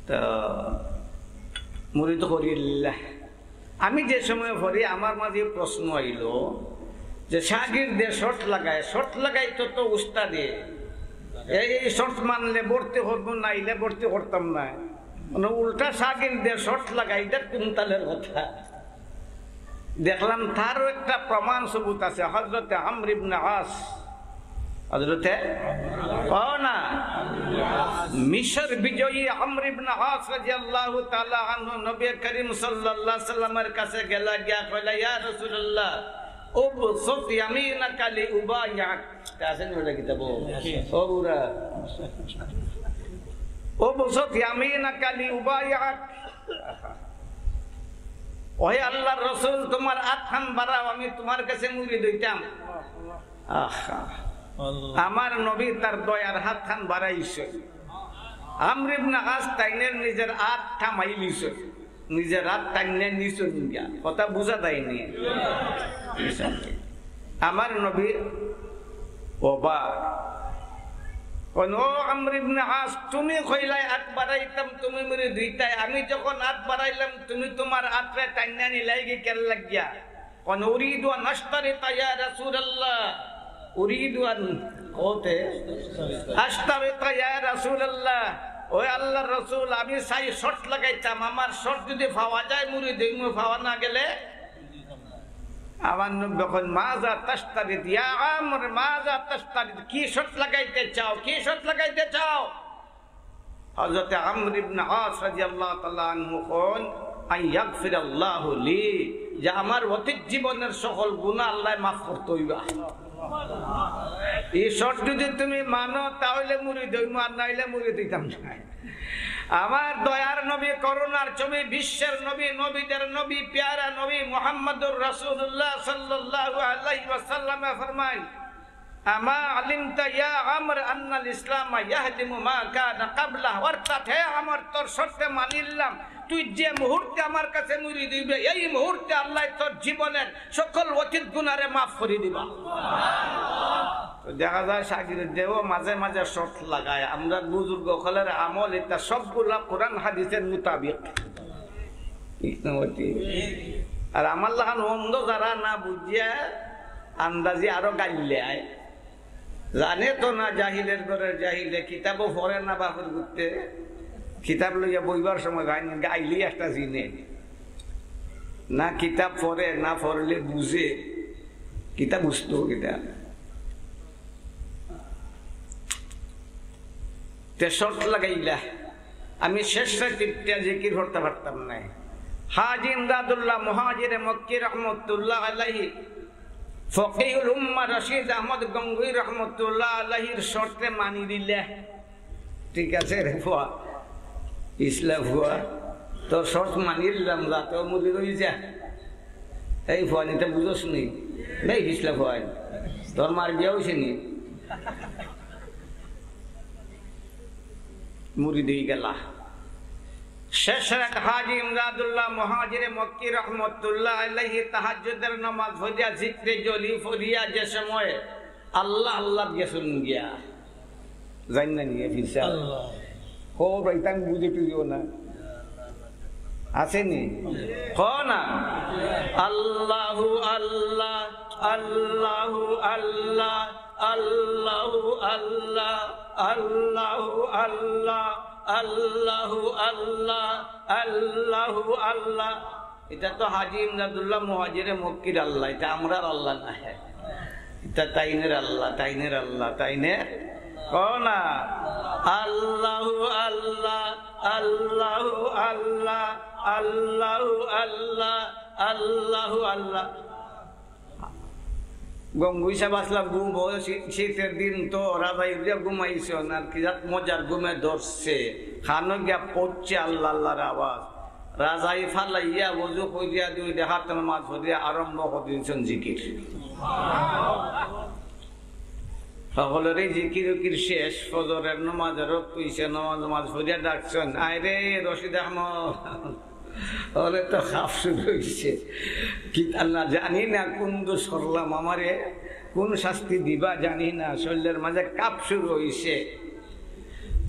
তো মুরিদ করিল্লাহ। আমি যে সময় পড়ি, আমার মাঝে প্রশ্ন আইলো যে শাগির্দে শর্ত লাগায়, শর্ত লাগাইতো তো উস্তাদে, এই, এই শর্ত মানলে ভর্তি করবো, নাইলে ভর্তি করতাম না। মানে উল্টা শাগির্দে শর্ত লাগায়, এটা কোন তালের কথা? দেখলাম তারও একটা প্রমাণ সবুত আছে, হযরতে আমর ইবনে আস। হযরতে, কও না, মিশর বিজয়ী আমর ইবনে আস রাদিয়াল্লাহু তাআলা আনহু নবী করিম সাল্লাল্লাহু আলাইহি ওয়াসাল্লামের কাছে গেলা, গিয়া কইলা, "ইয়া রাসূলুল্লাহ, উবসুত ইয়ামিনাকা লিউবাইয়াক।" তা আছে নি ওটা কিতাব? ও বুড়া। "উবসুত ইয়ামিনাকা লিউবাইয়াক।" ওহে আল্লাহর রাসূল, তোমার আতখান বাড়াও, আমি তোমার কাছে মুরিদ হইতাম। আহা। আল্লাহ। আমার নবী তার দয়ার হাতখান বাড়াইছে। আমর ইবনে আস তাইনের নিজের আত থামাইলিছে, নিজের আত টাইনে নিচে নিয়া। কথা বুঝা যায়নি? আমার নবী অবাক। কইন, "ও আমর ইবনে আস, তুমি কইলায় আত বাড়াইতাম, তুমি মুরিদ হইতায়, আমি যখন আত বাড়াইলাম, তুমি তোমার আতরে টাইনে নিলায় গি কেন লাগিয়া?" কইন, "উরিদু আন আশতারিতা ইয়া রাসূলুল্লাহ, উরিদু আন" কওতে, "আশতারিতা ইয়া রাসূলুল্লাহ, ওই আল্লাহর রাসূল, আমি চাই শর্ত লাগাইতাম, আমার শর্ত যদি পাওয়া যায় মুরিদ হইমু, পাওয়া না গেলে।" আমার নবী কইন, "মাযা তাশতারিত ইয়া আমর, মাযা তাশতারিত, কি শর্ত লাগাইতে চাও, কি শর্ত লাগাইতে চাও?" হযরতে আমর ইবনে আস রাদিয়াল্লাহু তাআলা আনহু কইন, "আন ইয়াগফিরাল্লাহু লি", যে আমার অতীত জীবনের সকল গুনাহ আল্লাহ মাফ করতে হইবা। এই শর্ত যদি তুমি মানো, তাহলে মুরিদ হইমু, আর নাইলে মুরিদ হইতাম না। আমার দয়ার নবী, করুণার ছবি, বিশ্বের নবী, নবীদের নবী, পেয়ারা নবী মুহাম্মদুর রাসূলুল্লাহ সাল্লাল্লাহু আলাইহি ওয়াসাল্লামে ফরমাইন, "আমা আলিমতা ইয়া আমর আন্নাল ইসলামা ইয়াহদিমু মা কানা ক্বাবলাহ।" অর্থাৎ, হে আমর, তোর শর্তে মানিলাম, তুই যে মুহূর্তে আমার কাছে মুরিদ হইবে, এই মুহূর্তে আল্লাহ তোর জীবনের সকল অতীত গুনারে মাফ করি দিবা। তো দেখা যায়, শাগির্দেও মাঝে মাঝে শর্ত লাগায়। আমরা বুজুর্গ অকলের আমল, এটা সবগুলা কোরআন হাদিসের মোতাবিক। ঠিক না বেঠিক? আর আমার লাখান অন্ধ যারা না বুঝিয়া আন্দাজি আরো গাইল্লায়, জানে তো না জাহিলের ঘরের জাহিলে, কিতাবও পড়ে না বাপের গুত্তে, কিতাব লইয়া বইবার সময় গাইন গাইলি একটা জিনে না, কিতাব পড়ে না, পড়লে বুঝে, কিতাব বুঝতো কিতা। তে শর্ত লাগাইলা, আমি শেষ রাইত ইটা জিকির করতে পারতাম না। হাজী ইমদাদুল্লাহ মুহাজিরে মক্কি রহমতুল্লাহ আলাইহি, ফকিহুল উম্মাহ রশিদ আহমদ গঙ্গুই রহমতুল্লাহ আলাইহির শর্তে মানি দিলে, ঠিক আছে রে ফুয়া, ইসলা ফুয়া, তোর শর্ত মানি দিলাম, যাতে মুরিদ হই যা। এই ফুয়া, নিতে বুঝোস নি? নেই ইসলা ফুয়া, তোর মার বিয়া হইছে নি? মুরিদ হই গেলা। শেষ রাত হাজী ইমদাদুল্লাহ মুহাজিরে মক্কি রহমতুল্লাহ আলাইহি তাহাজ্জুদের নামাজ পড়িয়া জিকরে জলি পড়িয়া যে সময় আল্লাহ আল্লাহ গেছইন গিয়া। জানি না নিয়ে ফিরছে। আল্লাহ। খবর পাইতাম বুঝে টুঝেও না। আছে নি? ক না। আল্লাহু আল্লাহ, আল্লাহু আল্লাহ, আল্লাহু আল্লাহ, আল্লাহু আল্লাহ, আল্লাহু আল্লাহ, আল্লাহু আল্লাহ। এটা তো হাজী ইমদাদুল্লাহ মুহাজিরে মক্কির আল্লাহ, এটা আমরার আল্লাহ না। এটা তাইনের আল্লাহ, তাইনের আল্লাহ, তাইনের। ক না। আল্লাহু আল্লাহ, আল্লাহু আল্লাহ, আল্লাহু আল্লাহ, আল্লাহু আল্লাহ। গঙ্গুই সাহেব আসলাম ঘুম, শীত-, শীতের দিন তো রাজাই উঠিয়া ঘুমাইছইন, আর কি জাত মজার ঘুমে ধরছে, কানো গিয়া পড়ছে আল্লাহ আল্লাহর আওয়াজ। রাজাই ফালাইয়া ওযু করিয়া দুই রেকাত নামাজ পড়িয়া আরম্ভ করি দিছইন জিকির। হকলরে জিকির উকির শেষ, ফজরের নমাজের ওয়াক্ত অইছে, নমাজ, নমাজ পড়িয়া ডাকছইন, "আয় রে রশিদ আহমদ, ওরে তো খাপ শুরু অইছে।" কি আল্লাহ, জানি না কুন দোষ করলাম, আমারে কুন শাস্তি দিবা জানি না, শরীরের মাঝে কাপ শুরু অইছে।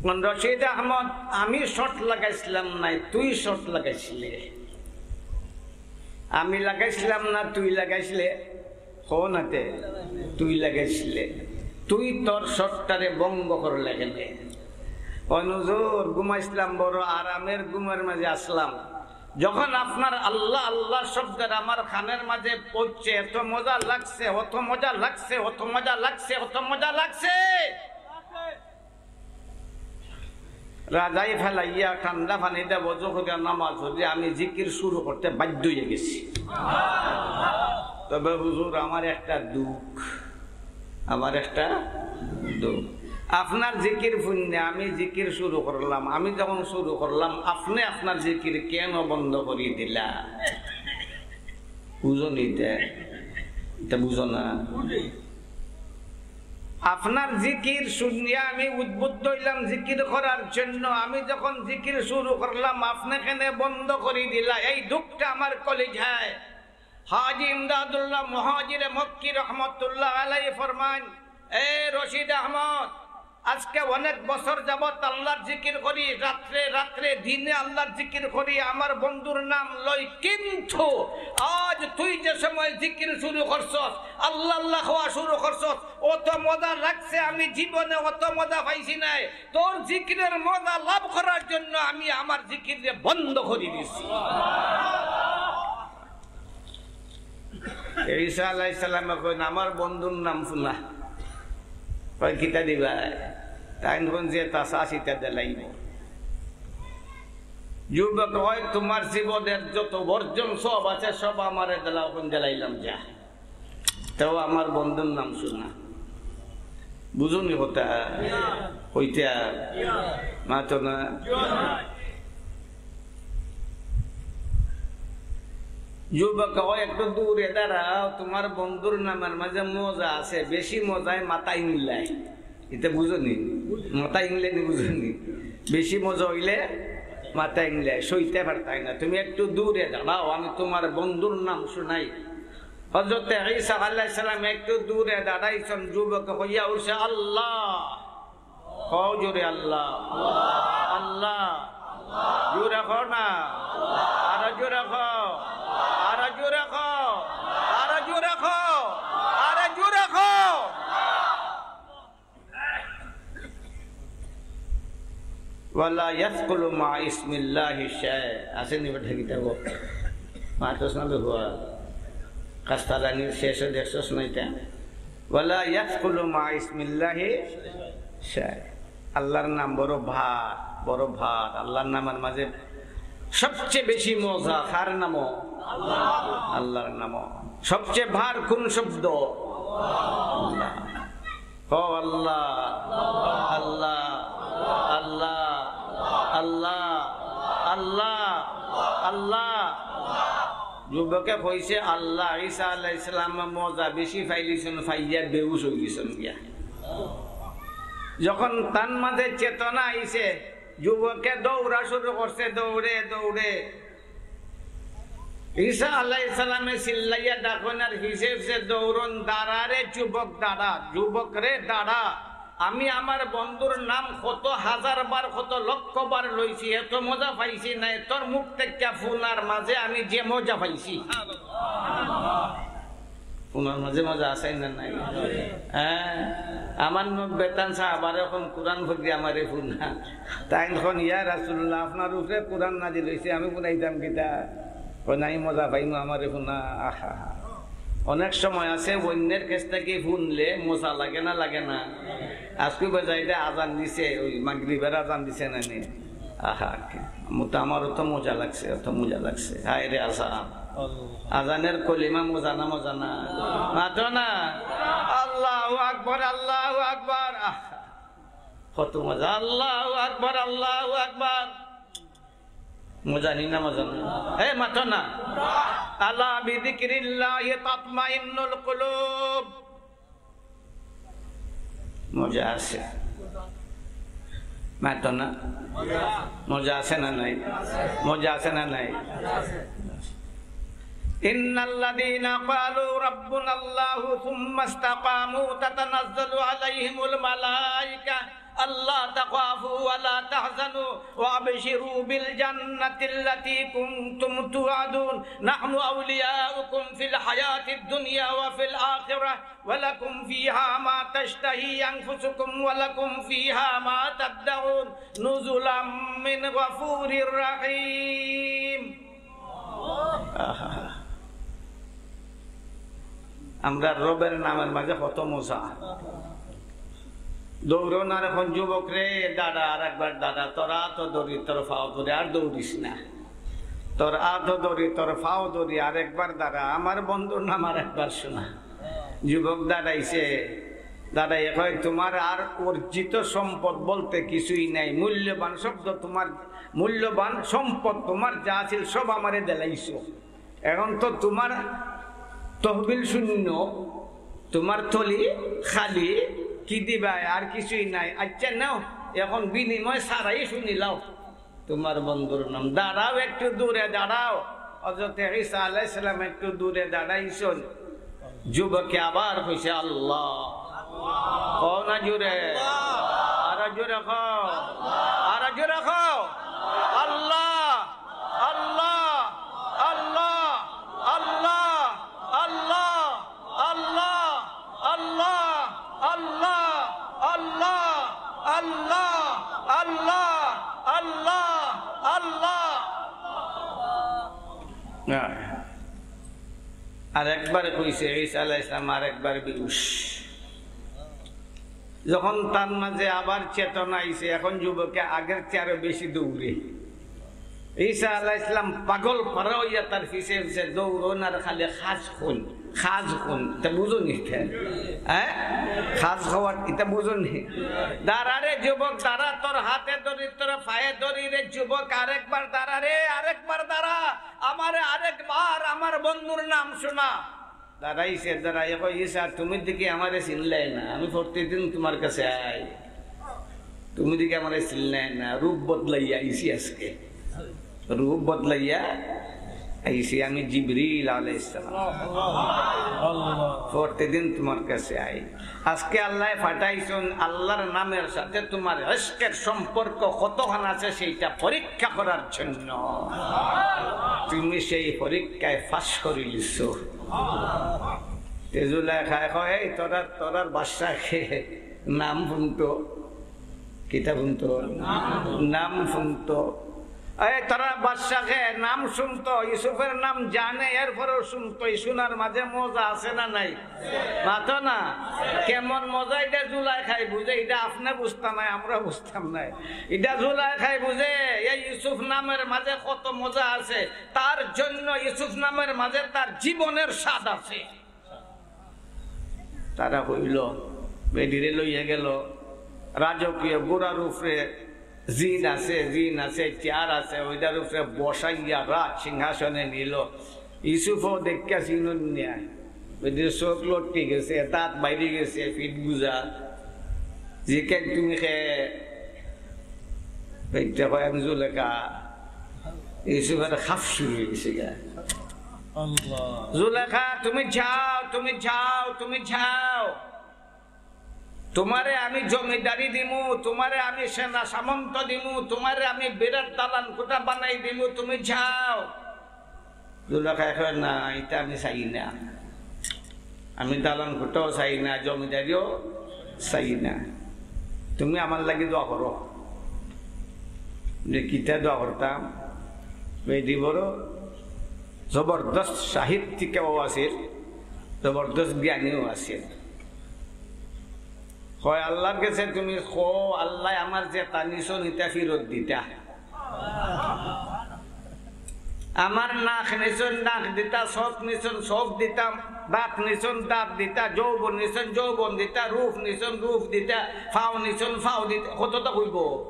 কোন রশিদ আহমদ, আমি শট লাগাইছিলাম নায়, তুই শট লাগাইছিলে। আমি লাগাইছিলাম না, তুই লাগাইছিলে? কোন হাতে? তুই লাগাইছিলে। তুই তোর শটটারে ভঙ্গ করলে কেনে? ও হুজুর, ঘুমাইছিলাম, বড় আরামের ঘুমের মাঝে আসলাম। যখন আপনার আল্লাহ, আল্লাহ শব্দর আমার কানের মাঝে পড়ছে, এত মজা লাগছে, অত মজা লাগছে, অত মজা লাগছে, অত মজা লাগছে। রাজাই ফালাইয়া ঠান্ডা পানি দিয়া ওযু করিয়া নামাজ পড়ি, আমি জিকির শুরু করতে বাধ্য অইয়া গেছি। তবে হুজুর, আমার একটা দুখ, আমার একটা দুখ। আপনার জিকির হুনিয়া আমি জিকির শুরু করলাম, আমি যখন শুরু করলাম, আপনে আপনার জিকির কেনে বন্ধ করি দিলা? বুঝো নি ইতা? ইতা বুঝো না? আপনার জিকির হুনিয়া আমি উদ্বুদ্ধ অইলাম জিকির করার জন্য। আমি যখন জিকির শুরু করলাম, আপনে কেনে বন্ধ করি দিলা? এই দুখটা আমার কলিজায়। হাজী ইমদাদুল্লাহ মুহাজিরে মক্কি রহমতুল্লাহ আলাইহি ফরমাইন, "এ রশিদ আহমদ, আজকে অনেক বছর যাবত আল্লাহর জিকির করি, রাত্রে রাত্রে দিনে আল্লাহর জিকির করি, আমার বন্ধুর নাম লই, কিন্তু আজ তুই যে সময় জিকির শুরু করছস, আল্লাহ আল্লাহ কওয়া শুরু করছস, অত মজা লাগছে, আমি জীবনে অত মজা পাইছি নায়। তোর জিকিরের মজা লাভ করার জন্য আমি আমার জিকিররে বন্ধ করি দিছি।" ঈসা আলাইহিস সালামে কইন, "আমার বন্ধুর নাম হুনা।" কয়, "কিতা দিবা?" তাইন কইন, "যেতা চাস ইতা দিলাইমু।" যুবকে কয়, "তুমার জীবনের যত অর্জন সব আছে, সব আমারে দিলাও।" কইন, "দিলাইলাম, যা।" তাও আমার বন্ধুর নাম হুনা। বুঝো নি কথা? কইতা মাতো না। যুবক কয়, "একটু দূরে দাঁড়াও, তুমার বন্ধুর নামের মাঝে মজা আছে, বেশি মজায় মাথা ইংলায়।" ইতা বুঝো নি? মাথা ইংলে নি, বুঝো নি? বেশি মজা অইলে মাথা ইংলায়, সইতে পারতায় না। তুমি একটু দূরে দাঁড়াও, আমি তুমার বন্ধুর নাম হুনাই। হযরতে ঈসা আলাইহিস সালাম একটু দূরে দাঁড়াইছইন, যুবকে কইয়া উঠছে, "আল্লাহ।" কও জোরে, "আল্লাহ।" আল্লাহ। জোরে কও না। আরো জোরে কও। আরো জোরে কও। আরো জোরে কও। আরো জোরে কও। "ওয়ালা ইয়াসকুলু মা ইসমিল্লাহি শাই।" আছে নি বেটা কিতাবো? মাতস না তো হুয়া। কাস্তালানির শেষে দেখছস না ইটা? "ওয়ালা ইয়াসকুলু মা ইসমিল্লাহি শাই।" আল্লাহর নাম বড় ভার, বড় ভার। আল্লাহর নামের মাঝে সবচেয়ে বেশি মজা কার নামো? আল্লাহর নামো। সবচেয়ে ভার কোন শব্দ? আল্লাহ। ও আল্লাহ, আল্লাহ, আল্লাহ, আল্লাহ, আল্লাহ, আল্লাহ। যুবকে কইছে, "আল্লাহ।" ঈসা আলাইহিস সালাম মজা বেশি পাইলিছইন, পাইয়া বেহুশ অইগেছইন গিয়া। যখন তান মাঝে চেতনা আইছে, যুবকে দৌড়া শুরু করছে, দৌড়ে দৌড়ে। ঈসা আলাইহিস সালামে চিল্লাইয়া ডাকইন আর পিছে পিছে দৌড়ন, "দাঁড়া রে যুবক, দাঁড়া, যুবক রে, দাঁড়া। আমি আমার বন্ধুর নাম কত হাজার বার, কত লক্ষ বার লইছি, এত মজা পাইছি নায়, তোর মুখ থাকি হুনার মাঝে আমি যে মজা পাইছি।" হুনার মাঝে মজা আছে না নাই? হ্যাঁ, আমার নবী বেতান সাহাবারে কইন, "কুরআন পড়ি আমারে হুনা।" তাইন কইন, "ইয়া রাসূলুল্লাহ, আপনার উপরে কুরআন নাজিল অইছে, আমি হুনাইতাম কিতা?" কইন, "আমি মজা পাইমু, আমারে হুনা।" আহা। অনেক সময় আছে, অন্যের কাছ থাকি হুনলে মজা লাগে না, লাগে না? আজকে বাজাইতে আজান দিছে, ওই মাগরিবের আজান দিছে না নি? আহা, মু তো, আমারও তো মজা লাগছে, অত মজা লাগছে। হায় রে আজান। আজানের কলিমা মজা না, মজা না? মাতো না। আল্লাহু আকবার, আল্লাহু আকবার। আহ, কত মজা। আল্লাহু আকবার, আল্লাহু আকবার। মজা নি না, মজা না? এ, মাতো না। আলা বিযিকরিল্লাহি তাতমাইন্নুল কুলুব। মজা আছে? মাতো না? মজা আছে না নাই? মজা আছে না নাই? إن الذين قالوا ربنا الله ثم استقاموا تتنزل عليهم الملائكة ألا تخافوا ولا تحزنوا وأبشروا بالجنة التي كنتم توعدون نحن أولياؤكم في الحياة الدنيا وفي الآخرة ولكم فيها ما تشتهي أنفسكم ولكم فيها ما تدعون نزلا من غفور رحيم. আহা। আমরার রবের নামের মাঝে কত মজা। দৌড়ন আর এখন যুবক রে, দাঁড়া, আর একবার দাঁড়া, তোর আতো ধরি, তোর পাও ধরি, আর দৌড়িস না। তোর আতো ধরি, তোর পাও ধরি, আর একবার দাঁড়া, আমার বন্ধুর নাম আর একবার শোনা। যুবক দাঁড়াইছে, দাঁড়াইয়া কয়, "তোমার আর অর্জিত সম্পদ বলতে কিছুই নাই, মূল্যবান শব্দ তোমার, মূল্যবান সম্পদ তোমার যা আছিল সব আমারে দিলাইছো। এখন তো তোমার তহবিল শূন্য, তোমার থলি খালি, কি দিবায়? আর কিছুই নাই। আচ্ছা নাও, এখন বিনিময় ছাড়াই শুনিলাও।" তোমার বন্ধুর নাম। দাঁড়াও, একটু দূরে দাঁড়াও। হযরত ঈসা আলাইহিস সালাম একটু দূরে দাঁড়াইছইন। যুবকে আবার কইছে, "আল্লাহ।" কও না জোরে। আরো জোরে কও। আরো জোরে কও। আল্লাহ, আল্লাহ, আল্লাহ, আল্লাহ, আল্লাহ। আল্লাহ, আল্লাহ, আল্লাহ, আল্লাহ, আল্লাহ, আল্লাহ, আল্লাহ। আর একবার কইছে ঈসা আলাইহিস সালাম, আর একবার বেহুশ। যখন তার মাঝে আবার চেতনা আইছে, এখন যুবকে আগের চেয়ে আরো বেশি দৌড়ে। ঈসা আলাইহিস সালাম পাগল পারা অইয়া তার পিছে পিছে দৌড়ন আর খালি খাজ খুন, খাজ খুন। ইতা বুঝো নি? হ্যাঁ, খাজ খাওয়ার ইতা বুঝো নি? দাঁড়া রে যুবক, দাঁড়া, তোর হাতে ধরি, তোর পায়ে ধরি রে যুবক, আরেকবার দাঁড়া রে, আরেকবার দাঁড়া, আমারে আরেকবার আমার বন্ধুর নাম শোনা। দাঁড়াইছে, দাঁড়াইয়া কয়, "ঈসা, তুমি দেখি আমারে চিনলায় না, আমি প্রতিদিন তোমার কাছে আই, তুমি দেখি আমারে চিনলায় না, রূপ বদলাইয়া আইছি আজকে, রূপ বদলাইয়া আইছি, আমি জিবরিল আলাইহিস সালাম, প্রতিদিন তোমার কাছে আই।" আজকে আল্লায় পাঠাইছইন, আল্লাহর নামের সাথে তোমার ইশকের সম্পর্ক কতখান আছে সেইটা পরীক্ষা করার জন্য। তুমি সেই পরীক্ষায় পাস করিলিছো। তে জুলেখায় কয়, "এই তোরার, তোরার বাদশা কে? নাম হুনতো।" কিতা হুনতো? নাম হুনতো। এই তোরার বাদশা কে? নাম হুনতো, ইউসুফের নাম জানে, এরপরেও হুনতো। এই হুনার মাঝে মজা আছে না নাই? মাতো না। কেমন মজা ইটা জুলেখায় বুঝে, ইটা আপনে বুঝতা নায়, আমরা বুঝতাম নায়। ইটা জুলেখায় বুঝে, এই ইউসুফ নামের মাঝে কত মজা আছে, তার জন্য ইউসুফ নামের মাঝে তার জীবনের স্বাদ আছে। তারা কইল, বেটিরে লইয়া গেল, রাজকীয় ঘোড়ার উপরে জিন আছে, জিন আছে, চেয়ার আছে, ওইটার উপরে বসাইয়া রাজ সিংহাসনে নিল। ইউসুফও দেখিয়া চিনইন না। বেটির চোখ লটকি গেছে, দাঁত বাইরে গেছে, পিঠ গুজা। জিকাইন, "তুমি কে?" বেটিয়ে কয়, "আমি জুলেখা।" ইউসুফের খাপ শুরু অই গেছে গা। আল্লাহ। "জুলেখা, তুমি যাও, তুমি যাও, তুমি যাও। তোমারে আমি জমিদারি দিমু, তোমারে আমি সেনা সামন্ত দিমু, তোমারে আমি বিরাট দালান কোঠা বানাই দিমু, তুমি যাও।" জুলেখায় কয়, "না, ইটা আমি চাই না। আমি দালান কোঠাও চাই না, জমিদারিও চাই না। তুমি আমার লাগি দোয়া করো।" যে কিতা দোয়া করতাম? বেটি বড় জবরদস্ত সাহিত্যিকও আছিল, জবরদস্ত জ্ঞানীও আছিল। কয়, "আল্লাহর কাছে তুমি কও, আল্লায় আমার যেতা নিছইন ইতা ফিরত দিতা।" আমার নাক নিছইন, নাক দিতা, চোখ নিছইন, চোখ দিতা, দাঁত নিছইন, দাঁত দিতা, যৌবন নিছইন, যৌবন দিতা, রূপ নিছইন, রূপ দিতা, পাও নিছইন, পাও দিতা, কততা কইব?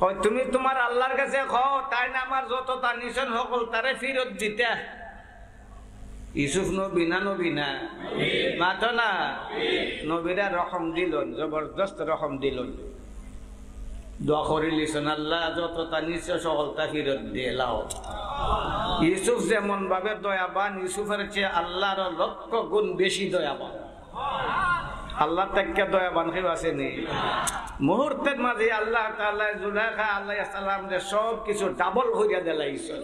কয়, "তুমি তোমার আল্লাহর কাছে কও, তাইন আমার যততা নিছইন হকলতারে ফিরত দিতা।" ইউসুফ নবী না নবী না? মাতো না। নবীরা রহম দিলইন, জবরদস্ত রহম দিলইন। দোয়া করিলিছইন, "আল্লাহ, যততা নিছো সকলতা ফিরত দিয়া লাও।" ইউসুফ যেমন ভাবে দয়াবান, ইউসুফের চেয়ে আল্লাহ আরো লক্ষ গুণ বেশি দয়াবান। আল্লাহ থাকি দয়াবান কেউ আছে নি? মুহূর্তের মাঝে আল্লাহ তাআলা জুলেখা আলাইহিস সালামরে সব কিছু ডাবল করিয়া দিলাইছইন।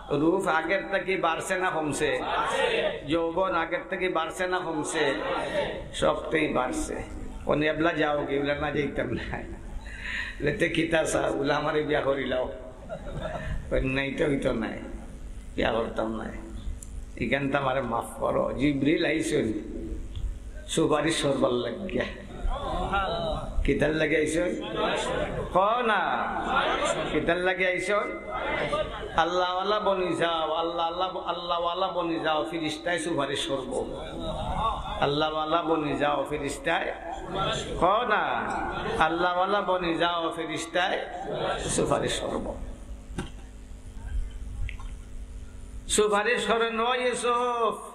রূপ আগের থাকি বাড়ছে না কমছে? যৌবন আগের থাকি বাড়ছে না কমছে? সবটাই বাড়ছে। কোন এবলা যাও কি, এবলা না যাইতাম না। লেতে কিতা চা, বুলে, "আমারে বিয়া করিলাও।" কই, "নাই তো, হইতো নাই, বিয়া করতাম নাই।" ইখান তো আমারে মাফ করো। জিবরিল আইছইন সুপারিশ করবার লাগিয়া। কিতার লাগি আইছইন? কও না। কিতার লাগি আইছইন? আল্লাহওয়ালা বনি যাও, আল্লাহ, আল্লাহ, আল্লাহওয়ালা বনি যাও, ফিরিস্তায় সুপারিশ করবো। আল্লাহওয়ালা বনি যাও, ফিরিস্তায়, কও না, আল্লাহওয়ালা বনি যাও, ফিরিস্তায় সুপারিশ করবো। সুপারিশ করইন, "ও ইউসুফ,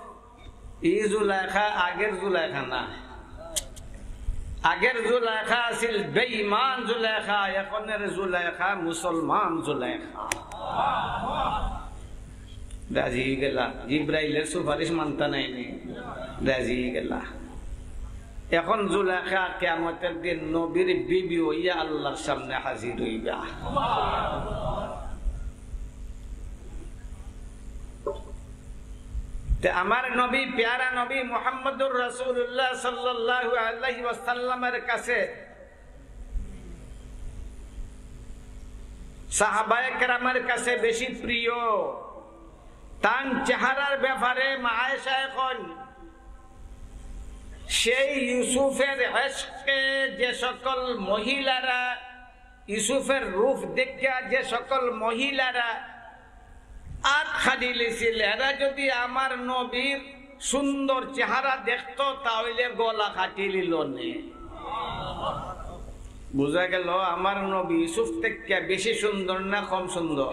ই জুলেখা আগের জুলেখা না। আগের জুলেখা আছিল বেঈমান জুলেখা, এখনের জুলেখা মুসলমান জুলেখা।" রাজি অই গেলা, জিব্রাইলের সুপারিশ মানতা নায় নি, রাজি অই গেলা। এখন জুলেখা কিয়ামতের দিন নবীর বিবি অইয়া আল্লাহর সামনে হাজির অইবা। তে আমার নবী, পেয়ারা নবী মুহাম্মদুর রাসূলুল্লাহ সাল্লাল্লাহু আলাইহি ওয়াসাল্লামের কাছে, সাহাবায়ে কেরামের কাছে বেশি প্রিয়। তান চেহারার ব্যাপারে মা আয়েশায় কইন, সেই ইউসুফের ইশকে যে সকল মহিলারা, ইউসুফের রূপ দেখিয়া যে সকল মহিলারা আত কাটিলিছিল, এরা যদি আমার নবীর সুন্দর চেহারা দেখতো, তা অইলে গলা কাটিলিলো নে। বুঝা গেল, আমার নবী ইউসুফ থাকি বেশি সুন্দর না কম সুন্দর?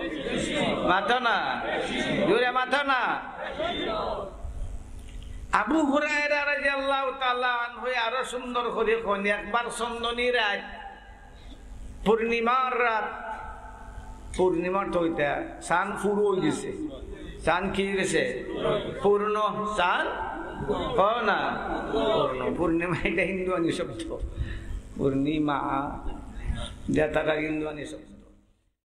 মাতো না, জোরে মাতো না। আবু হুরায়রা রাদিয়াল্লাহু তাআলা আনহু আরো সুন্দর করি কইন, একবার চান্দনি রাইত, পূর্ণিমার রাইত, পূর্ণিমার তো ইটা চান পুরো অই গেছে। চান কি অই গেছে? পূর্ণ চান। কও না? পূর্ণ। পূর্ণিমা ইটা হিন্দুয়ানি শব্দ। পূর্ণিমা, জাতাকার হিন্দুয়ানি শব্দ।